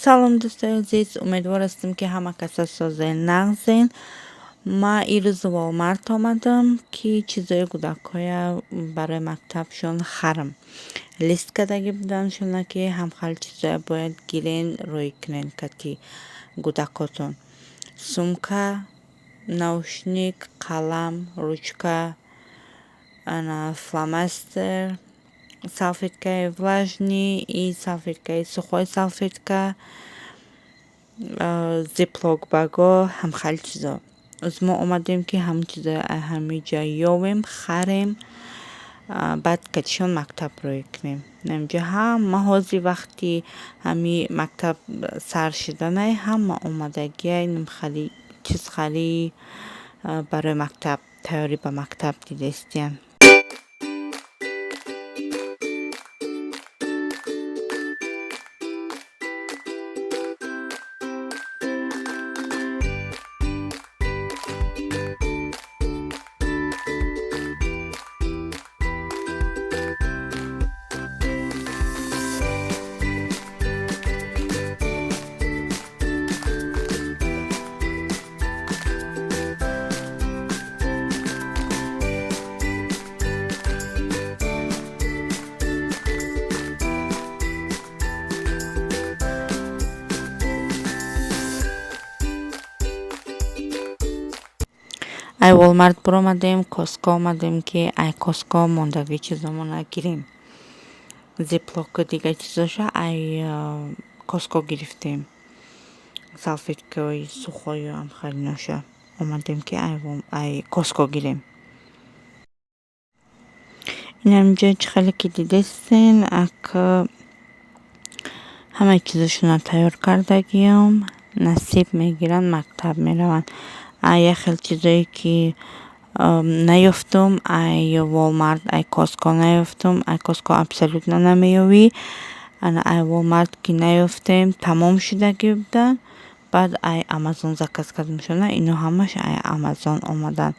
Салом, дӯстои азиз, умедвор ҳастем, ки ҳама каса созен, нағзен. Ма ирӯз Волмарт омадам, ки чизои кӯдакҳоя барои мактабшон харам. Лист кардагӣ буданшона, ки ҳамхел чизоя бояд гирен, рӯй кунен кати кӯдакотон: сумка, наушник, қалам, ручка, ана фломастер, салфеткаи влажный и салфеткаи сухой, салфетка, зиплок баго, ҳамхел чизо. Оз мо омадем, ки ҳамин чизоя ҳамин ҷа ёвем, харем, баъд катишон мактаб рӯй кунем. Инҷа ҳама ҳозир вақти ҳами мактаб сар шуданай, ҳама омадагиай нимхели чизхарӣ барои мактаб, тайёрӣ ба мактаб дидаистиян. Ай Волмарт биромадем, Коско омадем, ки ай Коско мондагӣ чизомона гирем. Зиплоку дигар чизоша ай Коско гирифтем, салфеткаҳои сухою ҳамхелиноша омадем, ки ай Коско гирем. Инамҷа чӣ хеле ки дидестен, ак ҳамаи чизошонро тайёр кардагиём, насиб мегиранд, мактаб мераванд. Як хел чизое ки наёфтум ай Волмарт, ай Коско наёфтум. Ай Коско абсолютно намеёвӣ. Ана ай Волмарт ки наёфтем, тамом шудагӣ буданд. Баъд ай Амазон заказ кардамшона, ино ҳамаш ай Амазон омаданд.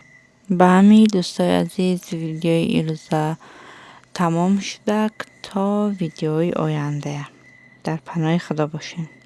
Ба ҳамин, дӯстои азиз, видеои ирӯза тамом шудак. То видеои оянда дар паноҳи Худо бошед.